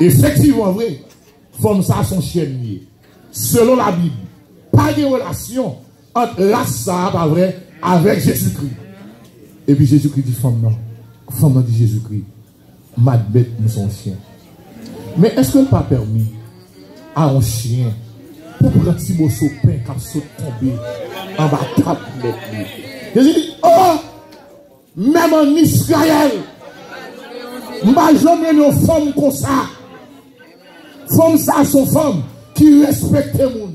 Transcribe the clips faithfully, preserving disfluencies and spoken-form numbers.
Efektivman vre, fanm sa a se yon chyèn li ye. Selon Labib, pa gen relasyon ant ras sa a, pa vre, avèk Jezikri. Epi Jezikri di fanm nan, fanm nan di Jezikri, "M admèt m se yon chyen. Men èske l pa pèmi a yon chyen pou pran ti moso pen k ap sot tonbe anba tab mèt li?" Jezi di, "O, menm ann Izrayèl, m pa janm renmen yon fanm konsa." Fanm sa a se yon fanm ki respekte moun.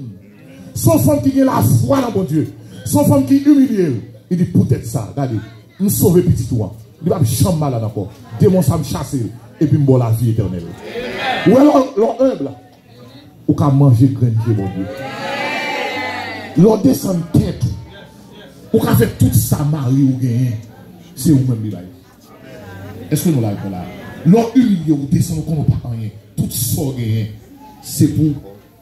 Se yon fanm ki gen lafwa nan Bondye. Se yon fanm ki imilye l. Li di, "Poutèt sa, gade, m sove pitit ou an. Li p ap janm malad ankò. Demon sa, m chase l, epi m ba w lavi etènèl." Ou wè, lè w, lè w enb, ou ka manje grenn pye Bondye. Lè w desann tèt ou, ou ka fè tout sa mari w genyen, se ou menm li bay. Èske nou la avèk mwen la? Lè w imilye, ou desann, ou konnen w pa anyen. Tout sa w genyen, se pou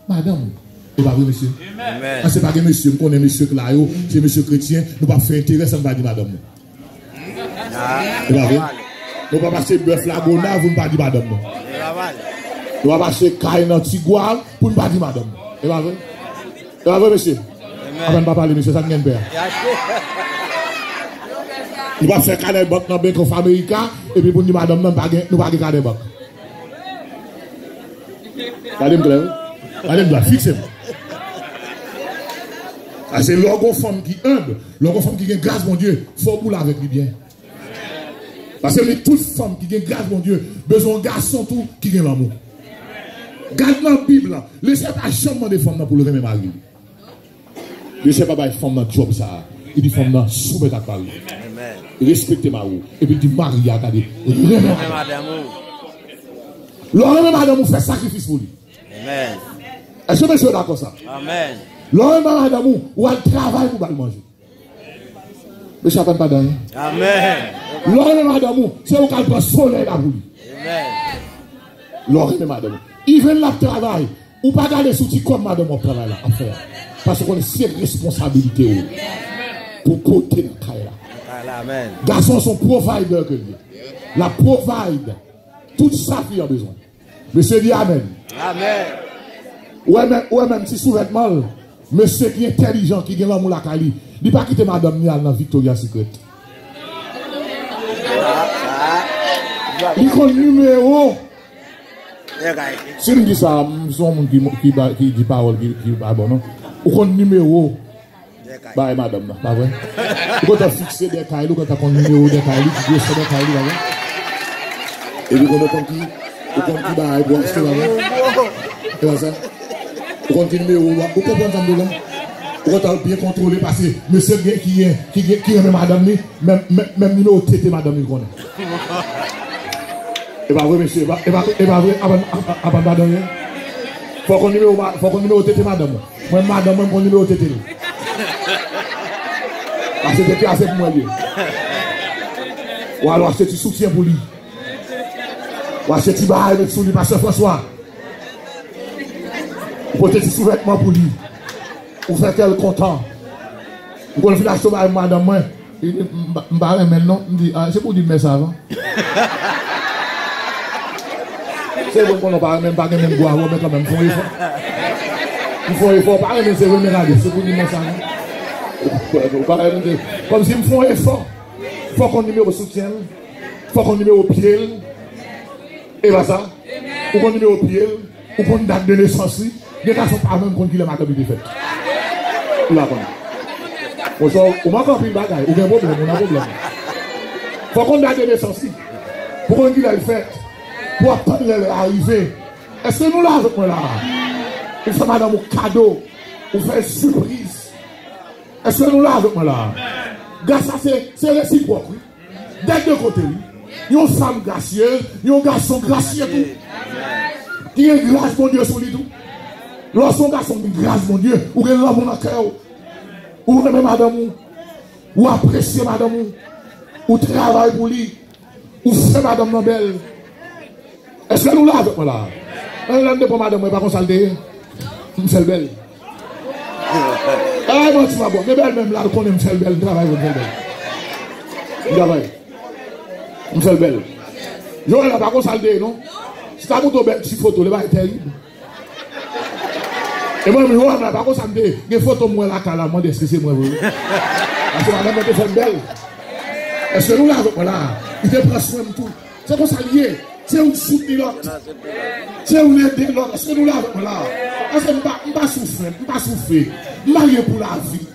madanm ou. E pa vre, mesye? Amèn. Paske pa gen mesye, m konnen mesye k la yo, se mesye kretyen, nou p ap fè enterè san n pa di madanm nou. E pa vre? Nou p ap achte bèf Lagonav pou n pa di madanm nou. Nou p ap achte kay nan Tigwav pou n pa di madanm nou. E pa vre? E pa vre, mesye? Amèn. Apa n pa pale, mesye, sa n gen pè a. Nou pa fè kanè bank nan Bank of America, epi pou n di madanm nan, nou pa gen, nou pa gen kanè bank. Gade m klè, wi. Gade m dwat, fikse m. Paske lè w gon fanm ki enb, lè w gon fanm ki gen gras Bondye, fò w boule avèk li byen. Paske li, tout fanm ki gen gras Bondye bezwen yon gason tou ki gen lanmou. Gad nan Bib la, Lesenyè pa janm mande fanm nan pou l renmen mari l. Lesenyè pa bay fanm nan djòb sa a. Li di fanm nan soumèt ak mari w. Respekte mari w. Epi l di mari a, gade, renmen madanm ou. Lè w renmen madanm ou, fè sakrifis pou li. Èske mesye yo dakò sa? Lè w renmen madanm ou, ou al travay pou ba l manje. Mesye, apa n pa di anyen? Lè w renmen madanm ou, se ou k al pran solèy la pou li. Lè w renmen madanm ou, even l ap travay, ou pa gade si w ti kòb madanm w ap travay la, ap fè a. Paske w konnen se responsabilite w pou pote nan kay la. Gason se yon provider ke l ye. L ap provide tout sa fi an bezwen. Mesye di amèn. Ou wè menm, ou wè menm ti souvètman l, mesye ki entèlijan, ki gen lanmou lakay li, li pa kite madanm li al nan Victoria's Secret. Li konn nimewo. Si m di sa, m se yon moun ki, ki ba, ki di pawòl ki, ki pa bon, non. Ou konn nimewo bagay madanm nan, pa vre? Ou gentan fikse dèkay li, ou gentan konn nimewo dèkay li, ki gwosè dèkay li, pa vre? Epi ou konn, ou konn ki, ou konn ki bagay pou achte, pa vre? E pa sa? Ou konn ki nimewo, ou konprann sa m di w la? Ou gentan byen kontwole, paske mesye gen ki gen, ki gen, ki renmen madanm li, menm, menm, menm nimewo tete madanm li konnen. E pa vre, mesye, e pa, e pa, e pa vre, apa, apa, apa n pa di anyen? Fò w konn nimewo ma-, fò w konn nimewo tete madanm ou. Mwen, madanm mwen, m konn nimewo tete l. Paske tete a se pou mwen l ye. Ou al achte ti soutyen pou li. Ou achte ti bagay met sou li, pastè Franswa. Ou pote ti souvètman pou li. Ou fè kè l kontan. M konn fin achte yon bagay pou madanm mwen. Li di, "M pa, m pa renmen l non." M di, "A, se pou w di m mèsi avan." Se vre, m konnen w pa renmen, m pa gen menm gou avè w, men kanmenm, m fè yon efò. M fè yon efò, w pa renmen, se vre, men gade, se pou w di m mèsi avan. Ou pa renmen, se kòmsi m fè yon efò. Fò w konn nimewo soutyen l. Fò w konn nimewo pye l. E pa sa? Ou konn nimewo pye l. Ou konn dat de nesans li. Gen gason pa menm konn kilè madanm li te fèt. Ou la konn. Monchè, ou manke anpil bagay. Ou gen pwoblèm, ou nan pwoblèm. Fò w konn dat de nesans li. Pou w konn kilè l fèt. Pou w ap tann lè l rive. Èske nou la avèk mwen la? Ou fè madanm ou kado. Ou fè sipriz. Èske nou la avèk mwen la? Gras sa se, se resipwòk, wi. Dè de kote, wi. Yon fanm grasyez, yon gason grasye tou. Ki gen gras Bondye sou li tou. Lè w se yon gason ki gen gras Bondye, ou gen lanmou nan kè w. Ou renmen madanm ou. Ou apresye madanm ou. Ou travay pou li. Ou fè madanm nan bèl. Èske nou la avèk mwen la? Ann, lè m te pran madanm mwen, pa konsa l te ye. M fè l bèl. Ay, manti m ap ba w. Men bèl menm la, l konnen m fè l bèl, m travay pou m fè l bèl. M travay. M fè l bèl. Joel la pa konsa l te ye, non? Si ta montre w bèl ti foto, li bay tèrib. E mwen menm, Joel la pa konsa m te ye. Gen foto m wè lakay la, m mande èske se mwen vre. Paske madanm mwen te fè m bèl. Èske nou la avèk mwen la? Li te pran swen m tou. Se konsa l ye. Se youn soutni lòt. Se youn ede lòt. Èske nou la avèk mwen la? Paske m pa, m pa sou fè, m pa sou fè. M marye pou lavi.